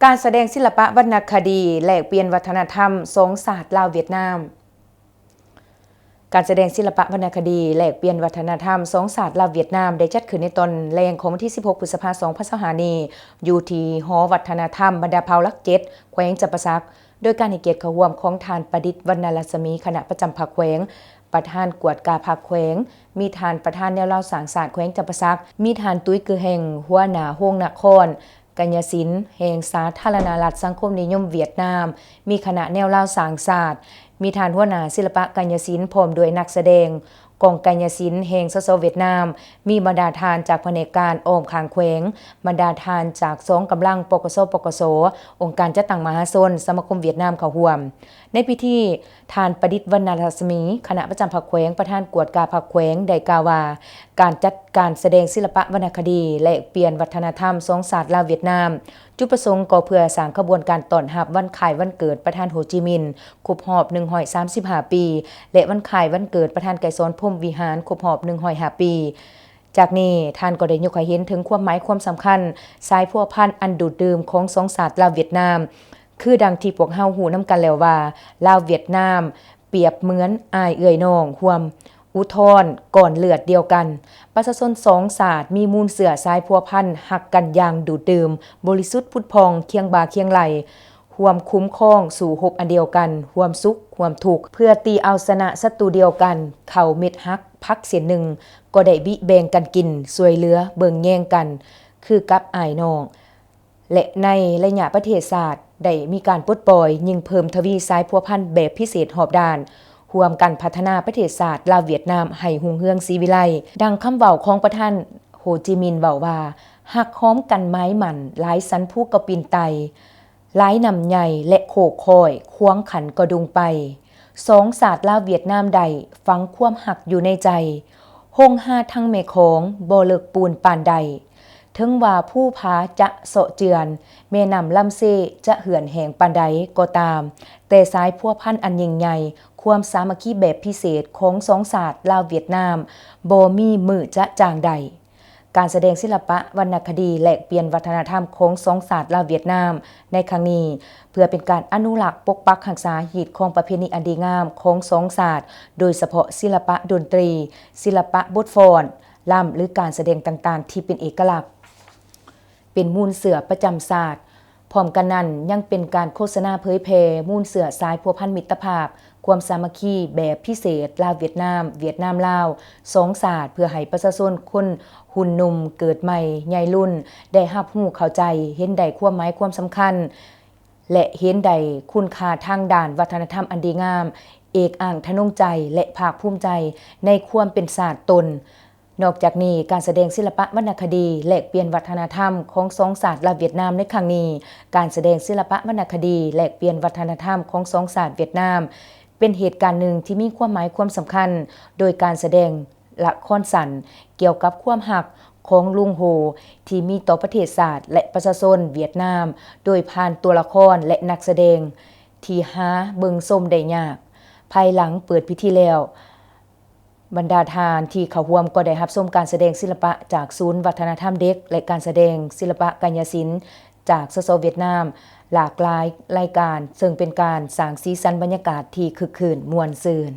ການສະແດງສິລະປະວັນນະຄະດີແລກປ່ຽນວັດທະນະທຳສອງຊາດລາວຫວຽດນາມ. ການສະແດງສິລະປະວັນນະຄະດີແລກປ່ຽນວັດທະນະທຳສອງຊາດລາວຫວຽດນາມ ໄດ້ຈັດຂຶ້ນໃນຕອນແລງຂອງວັນທີສິບຫົກ ພຶດສະພາ ສອງພັນຊາວຫ້ານີ້ ຢູ່ທີ່ຫໍວັດທະນະທຳບັນດາເຜົ່າຫຼັກເຈັດ ແຂວງຈຳປາສັກ ໂດຍການໃຫ້ກຽດເຂົ້າຮ່ວມຂອງທ່ານ ປະດິດ ວັນນະລັດສະໝີ ຄະນະປະຈຳພັກແຂວງ, ປະທານກວດກາພັກແຂວງ, ມີທ່ານປະທານແນວລາວສ້າງຊາດແຂວງຈຳປາສັກ, ມີທ່ານ ຕຸ້ຍ ກື່ແຮ່ງ ຫົວໜ້າໂຮງນະຄອນກາຍະສິນແຫ່ງສາທາລະນະລັດສັງຄົມນິຍົມຫວຽດນາມ, ມີຄະນະແນວລາວສ້າງຊາດ, ມີທ່ານຫົວໜ້າສິລະປະກາຍະສິນ ພ້ອມດ້ວຍນັກສະແດງ ກອງກາຍະສິນແຫ່ງ ສສ ຫວຽດນາມ, ມີບັນດາທ່ານຈາກພະແນກການອ້ອມຂ້າງແຂວງ, ບັນດາທ່ານຈາກສອງກຳລັງ ປກສ, ປກສ, ອົງການຈັດຕັ້ງມະຫາຊົນ, ສະມາຄົມຫວຽດນາມເຂົ້າຮ່ວມ. ໃນພິທີ, ທ່ານ ປະດິດ ວັນນະລັດສະໝີ ຄະນະປະຈຳພັກແຂວງ, ປະທານກວດກາພັກແຂວງ ໄດ້ກ່າວວ່າ ການຈັດການສະແດງສິລະປະວັນນະຄະດີແລກປ່ຽນວັດທະນະທຳສອງຊາດລາວຫວຽດນາມ ຈຸດປະສົງກໍເພື່ອສ້າງຂະບວນການຕ້ອນຮັບວັນຄ້າຍວັນເກີດປະທານໂຮຈິມິນ ຄົບຮອບໜຶ່ງຮ້ອຍສາມສິບຫ້າປີ ແລະ ວັນຄ້າຍວັນເກີດປະທານໄກສອນ ພົມວິຫານ ຄົບຮອບໜຶ່ງຮ້ອຍຫ້າປີ. ຈາກນີ້, ທ່ານກໍໄດ້ຍົກໃຫ້ເຫັນເຖິງຄວາມໝາຍຄວາມສຳຄັນ ສາຍພົວພັນອັນດູດດື່ມຂອງສອງຊາດລາວຫວຽດນາມ, ຄືດັ່ງທີ່ພວກເຮົາຮູ້ນຳກັນແລ້ວວ່າ ລາວຫວຽດນາມປຽບເໝືອນອ້າຍເອື້ອຍນ້ອງ ຮ່ວມອຸທອນກ້ອນເລືອດດຽວກັນ. ປະຊາຊົນສອງຊາດມີມູນເຊື້ອສາຍພົວພັນຮັກກັນຢ່າງດູດດື່ມ, ບໍລິສຸດຜຸດຜ່ອງ, ຄຽງບ່າຄຽງໄຫຼ່, ຮ່ວມຄຸ້ມຄອງສູ້ຮົບອັນດຽວກັນ, ຮ່ວມສຸກຮ່ວມທຸກ, ເພື່ອຕີເອົາຊະນະສັດຕູດຽວກັນ, ເຂົ້າເມັດຫັກຜັກເສັ້ນໜຶ່ງກໍໄດ້ບິແບ່ງກັນກິນ, ຊ່ວຍເຫຼືອເບິ່ງແຍງກັນຄືກັບອ້າຍນ້ອງ. ແລະ ໃນໄລຍະປະເທດຊາດໄດ້ມີການປົດປ່ອຍ, ຍິ່ງເພີ່ມທະວີສາຍພົວພັນແບບພິເສດຮອບດ້ານ, ຮ່ວມກັນພັດທະນາປະເທດຊາດລາວຫວຽດນາມໃຫ້ຮຸ່ງເຮືອງສີວິໄລ. ດັ່ງຄຳເວົ້າຂອງປະທານໂຮຈິມິນເວົ້າວ່າ, ຮັກຫອມກັນໝາຍໝັ້ນ, ຫຼາຍສັນພູກໍປີນໄຕ່, ຫຼາຍນ້ຳໃຫຍ່ ແລະ ໂຄກຄ້ອຍ, ຂວາງຂັນກໍດຸ່ງໄປ. ສອງຊາດລາວຫວຽດນາມໄດ້ຝັງຄວາມຮັກຢູ່ໃນໃຈ. ຫົງຫາທັງແມ່ຂອງບໍ່ເລິກປູນປານໃດ. ເຖິງວ່າພູຜາຈະເຊາະເຈື່ອນ, ແມ່ນ້ຳລຳເຊຈະເຫື່ອນແຫ້ງປານໃດກໍຕາມ, ແຕ່ສາຍພົວພັນອັນຍິ່ງໃຫຍ່, ຄວາມສາມັກຄີແບບພິເສດຂອງສອງຊາດລາວຫວຽດນາມ ບໍ່ມີມື້ຈະຈາງໄດ້. ການສະແດງສິລະປະວັນນະຄະດີແລກປ່ຽນວັດທະນະທຳຂອງສອງຊາດລາວຫວຽດນາມໃນຄັ້ງນີ້ ເພື່ອເປັນການອະນຸລັກ, ປົກປັກ, ຮັກສາຮີດຄອງປະເພນີອັນດີງາມຂອງສອງຊາດ, ໂດຍສະເພາະສິລະປະດົນຕີ, ສິລະປະບົດຟ້ອນ, ລຳ ຫຼື ການສະແດງຕ່າງໆທີ່ເປັນເອກະລັກ, ເປັນມູນເຊື້ອປະຈຳຊາດ. ພ້ອມກັນນັ້ນ, ຍັງເປັນການໂຄສະນາເຜີຍແຜ່ມູນເຊື້ອສາຍພົວພັນມິດຕະພາບ, ຄວາມສາມັກຄີແບບພິເສດລາວຫວຽດນາມ, ຫວຽດນາມລາວ, ສອງຊາດ, ເພື່ອໃຫ້ປະຊາຊົນຄົນຮຸ່ນໜຸ່ມເກີດໃໝ່ໃຫຍ່ລຸ້ນ ໄດ້ຮັບຮູ້ເຂົ້າໃຈ, ເຫັນໄດ້ຄວາມໝາຍຄວາມສຳຄັນ ແລະ ເຫັນໄດ້ຄຸນຄ່າທາງດ້ານວັດທະນະທຳອັນດີງາມ, ເອກອ້າງທະນົງໃຈ ແລະ ພາກພູມໃຈໃນຄວາມເປັນຊາດຕົນ. ນອກຈາກນີ້, ການສະແດງສິລະປະວັນນະຄະດີແລກປ່ຽນວັດທະນະທຳຂອງສອງຊາດລາວຫວຽດນາມໃນຄັ້ງນີ້, ການສະແດງສິລະປະວັນນະຄະດີແລກປ່ຽນວັດທະນະທຳຂອງສອງຊາດຫວຽດນາມ ເປັນເຫດການໜຶ່ງທີ່ມີຄວາມໝາຍຄວາມສຳຄັນ, ໂດຍການສະແດງລະຄອນສັ້ນກ່ຽວກັບຄວາມຮັກຂອງລຸງໂຮ ທີ່ມີຕໍ່ປະເທດຊາດ ແລະ ປະຊາຊົນຫວຽດນາມ, ໂດຍຜ່ານຕົວລະຄອນ ແລະ ນັກສະແດງທີ່ຫາເບິ່ງຊົມໄດ້ຍາກ. ພາຍຫຼັງເປີດພິທີແລ້ວ, ບັນດາທ່ານທີ່ເຂົ້າຮ່ວມກໍໄດ້ຮັບຊົມການສະແດງສິລະປະຈາກສູນວັດທະນະທຳເດັກ ແລະ ການສະແດງສິລະປະກາຍະສິນຈາກ ສສ ຫວຽດນາມ ຫຼາກຫຼາຍລາຍການ, ເຊິ່ງເປັນການສ້າງສີສັນບັນຍາກາດທີ່ຄຶກຄື້ນມ່ວນຊື່ນ.